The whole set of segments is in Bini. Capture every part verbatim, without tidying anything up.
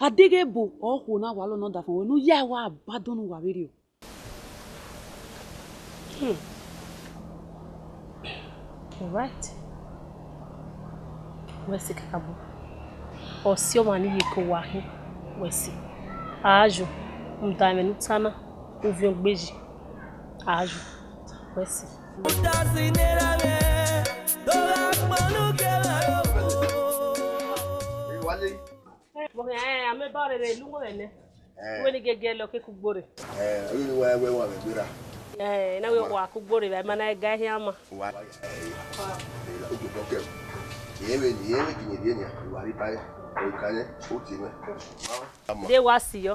A deghẹ ebo ọkhuo na wa lọ ne ọdafẹn ruẹ ne u ya wa badọ ne uwa vberriọ. Hmm. You're right. Wẹ si kakabọ. Ọ si ọmwa ni ye ke owa khin. Wẹ si. A yo. Rhunmwuda ẹmwẹ ne u ta na, u viọ gbe yi. A yo. Wẹ si. Vbọ khian, ẹ, amẹ ba rere elu uwẹ nẹ. Eh. Wẹ ni gẹgẹ lọ ke kugbo rre. Eh, ẹ wa, ẹ wa, ẹ wa vbe gberra. Eh, na wẹ wa kugbo rre, ma na ga khian ma. Wa, eh, ojo bọ kẹ. Iyẹn vbe, iyẹn vbe kini vbe nia, wa ri ba ye. O ka ye, o ti mẹ. De wa si yọ.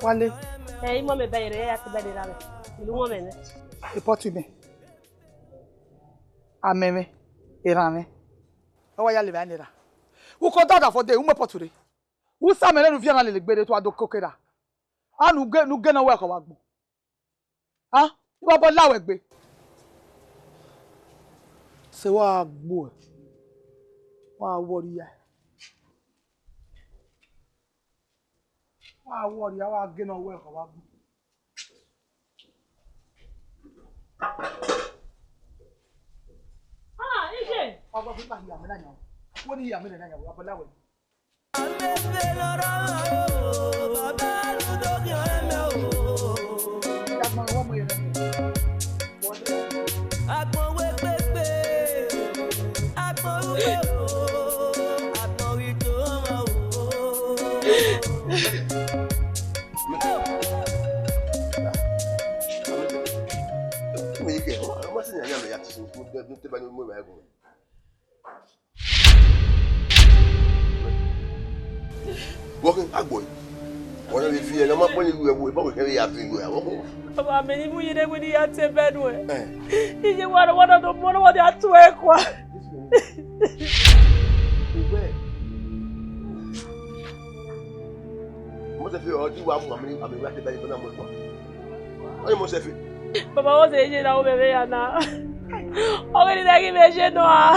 Wale. Eh, imọ mẹ bẹghe rẹ, ya te bẹghe rẹ. Ilu wọn mẹ nẹ. Ipọtu mẹ. Amẹ mwẹ. Eran mwẹ. Ọ wa ya lele evba nẹ ra. Uko dada fo de, u mu ipọtu rre. U sa mẹ nẹ ne u viẹ na lele gberra, te u wa do koke ra. A nu ge, nu ge ne ọ wẹ khọ wa gbọn. A, I wa bọ la wẹ egbe. Sẹ wa gbuẹ, wa wọrria. Wa wọrria, wa gele ọwẹ khọ wa gbuẹ. Ah, ije. Wa gbuẹ, wa hia mẹ na yan. Wo ni hia mẹ na yan, wa bọ la wẹ. Wọ́n kí n ká gbọ́ yìí. Wọ́n náà lè fi ẹ̀yàn máa pọ́n ní ìlú ẹ̀wọ̀ ìbọn kẹ̀kẹ́ yà fi ìlú ẹ̀wọ̀ kọ́. Baba, mẹ ni mu yi ne wẹ ne I ya te bẹnu ẹ. Ẹ. Iye wa rọ, wa rọ, do mu ọnọmọdé a tu ẹ kua. Ìwé. Mo ti fi ọtí wa mu àmì, àmì wa ti bẹ̀rẹ̀ ìbọn náà mọ́ ẹ̀kọ́. Wọ́n ní mo ṣe fi. Baba, wọ́n ṣe iye náà, wọ́n bẹ̀rẹ̀ yà náà. Ọ̀gbẹ́ni náà kí mi ṣe náà.